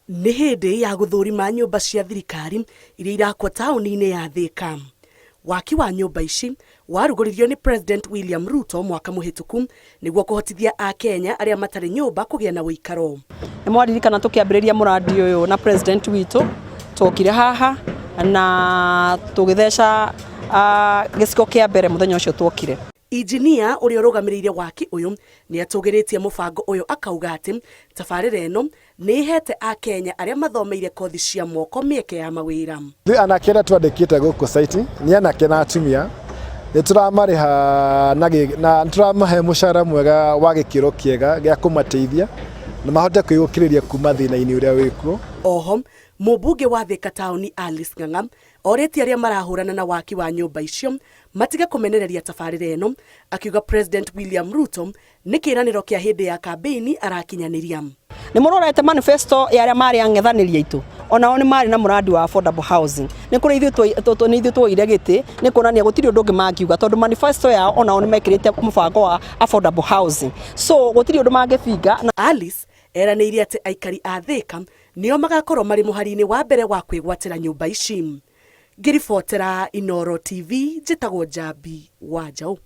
Nĩ hĩndĩ ya gũthũrima nyũmba cia thirikari iria irakwo taũni-inĩ ya Thika. Waki wa nyũmba ici warugũririo nĩ President William Ruto mwaka mũhĩtũku nĩguo kũhotithia Akenya arĩa matarĩ nyũmba kũgĩa na ũikaro. Nĩ mwaririkana tũkĩambĩrĩria mũrandi ũyũ na president witũ, twokire haha na tũgĩtheca gĩciko kĩa mbere mũthenya ũcio twokire. Injinia ũrĩa ũrũgamĩrĩire waki ũyũ nĩ atũgĩrĩtie mũbango ũyũ akauga atĩ tabarĩra ĩno nĩ ĩheete Akenya arĩa mathomeire kothi cia moko mĩeke ya mawĩra. Ithuĩ anake arĩa twandĩkĩte gũkũ site nĩ anake na atumia, nĩ tũramarĩha na nĩ tũramahe mũcara mwega wa gĩkĩro kĩega gĩa kũmateithia na mahote kwĩyũkĩrĩria kuma thĩna-inĩ ũrĩa wĩkuo. Oho, mũmbunge wa Thika taũni Alice Ng'ang'a orĩtie arĩa marahũrana na waki wa nyũmba icio matige kũmenereria tabarĩra ĩno, akiuga President William Ruto nĩ kĩĩranĩro kĩa hĩndĩ ya kambĩini arakinyanĩria. Nĩ mũrorete manifesto ya arĩa marĩ ang'ethanĩri aitũ, onao nĩ marĩ na mũrandi wa affordable housing. Nĩ kũrĩ ithuĩ nĩ ithuĩ tuoire gĩtĩ, nĩ kuonania gũtirĩ ũndũ ũngĩ mangiuga tondũ manifesto yao onao nĩ mekĩrĩte mũbango wa affordable housing. So gũtirĩ ũndũ mangĩbinga. Alice eranĩire atĩ aikari a Thika nĩo magakorwo marĩ mũhari-inĩ wa mbere wa kwĩgwatĩra nyũmba ici. Ngĩribotera Inooro TV, njĩtagwo Njambi wa Njaũ.